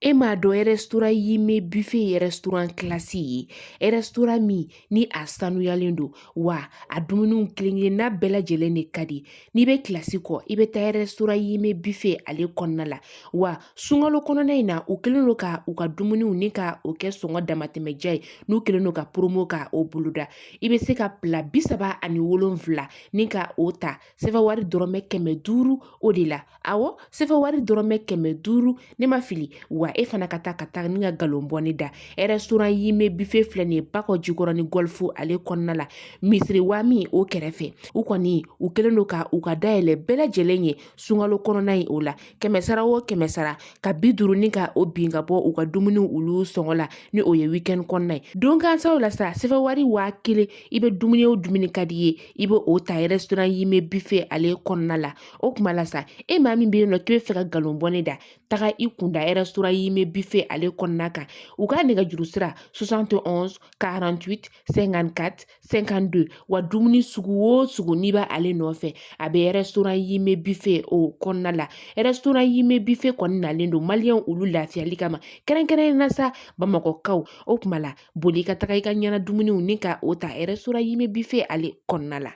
E m'a dɔn restaurant Yime Buffet ye restaurant classe ye, restaurant min ni a sanuyalen don, wa a dumuniw kelen-kelenna bɛɛ lajɛlen de ka di. N'i bɛ classe kɔ, i bɛ taa restaurant Yime Buffet ale kɔnɔna la. Wa sunkalo kɔnɔna in na, u kɛlen don ka u ka dumuniw ni ka o kɛ sɔngɔ damatɛmɛja ye. N'u kɛlen don ka promo ka o boloda, i bɛ se ka plat 37 ni ka o ta CFA wari dɔrɔmɛ 500 o de la. Awɔ, CFA wari dɔrɔmɛ 500, ne ma fili. Wa e fana ka taa ka taa ni ka nkalon bɔ ne da. Restaurant Yime Buffet filɛ nin ye Bakɔ Jikɔrɔni Golf ale kɔnɔna la, misiri wami o kɛrɛfɛ. U kɔni u kɛlen don ka u ka dayɛlɛ bɛɛ lajɛlen ye sunkalo kɔnɔna in o la. Kɛmɛ sara o kɛmɛ sara, ka 50 ni ka o bin ka bɔ u ka dumuniw olu sɔngɔ la, ni o ye weekend kɔnɔna ye. Don gansanw la sa, CFA wari 1000, i bɛ dumuni o dumuni ka di ye, i bɛ o ta restaurant Yime Buffet ale kɔnɔna la. O kuma la sa, e maa min bɛ yen nɔ k'i bɛ fɛ ka nkalon bɔ ne da, taga i kunda restaurant Yime Buffet ale kɔnɔna kan. U ka nɛgɛjuru sira 71 48 54 52. Wa dumuni sugu o sugu n'i b'a ale nɔfɛ, a bɛ restaurant Yime Buffet o kɔnɔna la. Restaurant Yime Buffet kɔni nalen don maliyɛnw olu lafiyali kama, kɛrɛnkɛrɛnnen na sa bamakɔkaw. O kuma la, boli ka taga i ka ɲɛna dumuniw ni ka o ta restaurant Yime Buffet ale kɔnɔna la.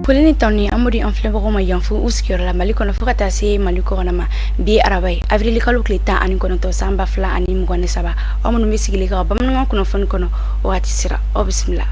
Foli ni tanu an b'o di an filɛbagaw ma yan fo u sigiyɔrɔ la Mali kɔnɔ fo ka taa se Mali kɔkan ma. Bi araba ye avril kalo tile 19 san 2023. Aw minnu bɛ sigili ka bamanankan kunnafoni kɔnɔ, waati sera, aw bisimila.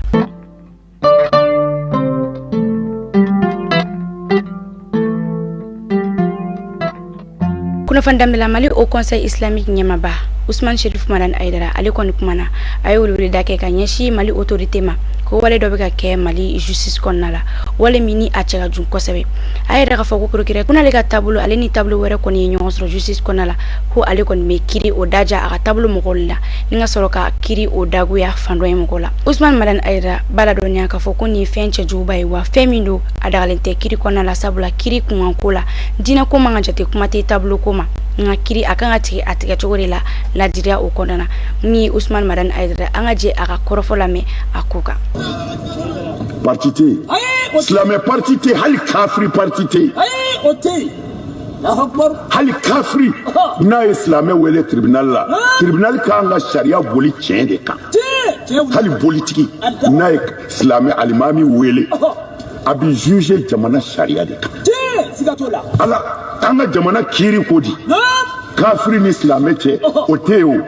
Kunnafoni daminɛ la, Mali Haut Conseil islamique ɲɛmaaba Usman Sherif Madani Hayidara, ale kɔni kumana. A ye weleweleda kɛ ka ɲɛsin Mali autorité ma ko wale dɔ bɛ ka kɛ Mali justice kɔnɔna la, wale min ni a cɛ ka jugu kosɛbɛ. A yɛrɛ k'a fɔ ko procureur ko n'ale ka taabolo, ale ni taabolo wɛrɛ kɔni ye ɲɔgɔn sɔrɔ justice kɔnɔna la, ko ale kɔni bɛ kiri o daja a ka taabolo mɔgɔw la ni ka sɔrɔ ka kiri o dagoya fan dɔ ye mɔgɔw la. Usman Madani Hayidara b'a ladɔnniya k'a fɔ ko nin ye fɛn cɛjuguba ye, wa fɛn min don, a dagalen tɛ kiri kɔnɔna la, sabula kiri kunkanko la, diinɛ ko man ka jate, kuma tɛ taabolo ko ma. Nka kiri a kan ka tigɛ a tigɛ cogo de la ladiriya o kɔnɔna na. Min ye Usman Madani Hayidara, an ka jɛ a ka kɔrɔfɔ lamɛn a ko kan. Parti tɛ yen, silamɛ parti tɛ yen, hali kafiri parti tɛ yen. Hali kafiri n'a ye silamɛ wele tribunal la, tribunal kan ka sariya boli tiɲɛ de kan. Hali bolitigi n'a ye silamɛ alimami wele, a bɛ juger jamana sariya de kan. Ala an ka jamana kiiri ko di kafiri ni silamɛ cɛ, o tɛ yen o,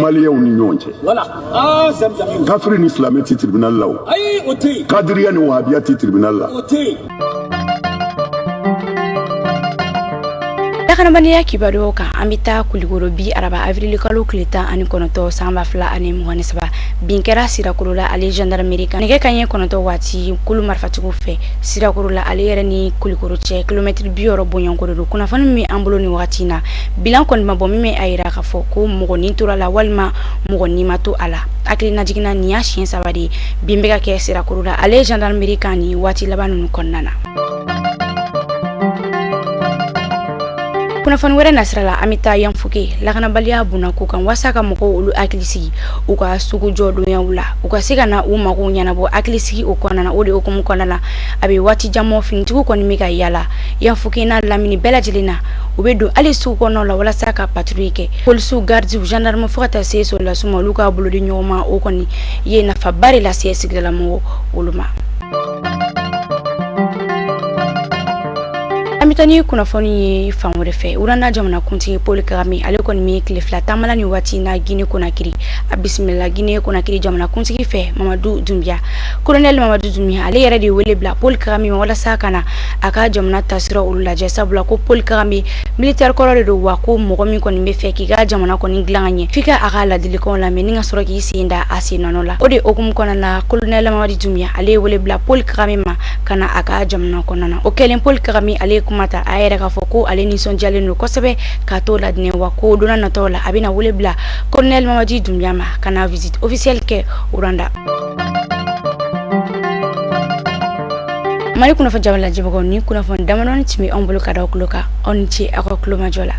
maliyɛnw ni ɲɔgɔn cɛ. Kafiri ni silamɛ tɛ tribunal la o, kadiriya ni wahabiya tɛ tribunal la. Lakanabaliya kibaruyaw kan, an bɛ taa Kulikoro bi araba avril kalo tile 19 san 2023. Bin kɛra Sirakoro la ale gendarmerie kan nɛgɛ kanɲɛ 9 waati kulu marifatigiw fɛ Sirakoro la. Ale yɛrɛ ni Kulikoro cɛ kilomɛtiri 60 bɔɲɔgɔnko de don. Kunnafoni min bɛ an bolo nin wagati in na, bilan kɔni ma bɔ min bɛ a yira k'a fɔ ko mɔgɔ ni tora la walima mɔgɔ ni ma to a la. Hakilina jiginna, nin y'a siɲɛ saba de ye bin bɛ ka kɛ Sirakoro la ale gendarmerie kan nin waati laban ninnu kɔnɔna na. Kunnafoni wɛrɛ nasira la, an bɛ taa Yanfoke lakanabaliya bunna ko kan walasa ka mɔgɔw olu hakili sigi u ka sugu jɔ donyaw la, u ka se ka na u magow ɲɛnabɔ hakili sigi o kɔnɔna na. O de hukumu kɔnɔna na, a bɛ waati jan bɔ, finitigiw kɔni bɛ ka yala Yanfoke n'a lamini bɛɛ lajɛlen na. U bɛ don hali sugu kɔnɔnaw la walasa ka patrouille kɛ. Polisiw, gardiw, gendarme fo ka taa se sɔrɔdasiw ma, olu ka bolodi ɲɔgɔn ma, o kɔni ye nafaba de lase sigidalamɔgɔw olu ma. An bɛ taa ni kunnafoni ye fan wɛrɛ fɛ. Rwanda jamanakuntigi Paul Kagame, ale kɔni bɛ tile 2 taama la nin waati na Guinée Conakry. A bisimilala Guinée Conakry jamanakuntigi fɛ, Mamadu Dunbiya, colonel Mamadu Dunbiya. Ale yɛrɛ de ye wele bila Paul Kagame ma walasa ka na a ka jamana taasira olu lajɛ, sabula ko Paul Kagame militaire kɔrɔ de don, wa ko mɔgɔ min kɔni bɛ fɛ k'i ka jamana kɔni dilan ka ɲɛ, f'i ka a ka ladilikanw lamɛn ni ka sɔrɔ k'i sen da a sen nɔ la. O de hukumu kɔnɔna la, colonel Mamadu Dunbiya, ale ye wele bila Paul Kagame ma ka na a ka jamana kɔnɔna na. O kɛlen, Paul Kagame, ale ye kuma ta, a yɛrɛ k'a fɔ ko ale nisɔndiyalen don kosɛbɛ k'a to Laginɛ, wa ko don nataw la, a bɛna wele bila colonel Mamadi Dunbiya ma ka na visite officielle kɛ Rwanda. Mali kunnafoni jaba lajɛbagaw, ni kunnafoni damadɔni tun bɛ anw bolo ka da aw tulo kan. Aw ni ce aw ka tulomajɔ la.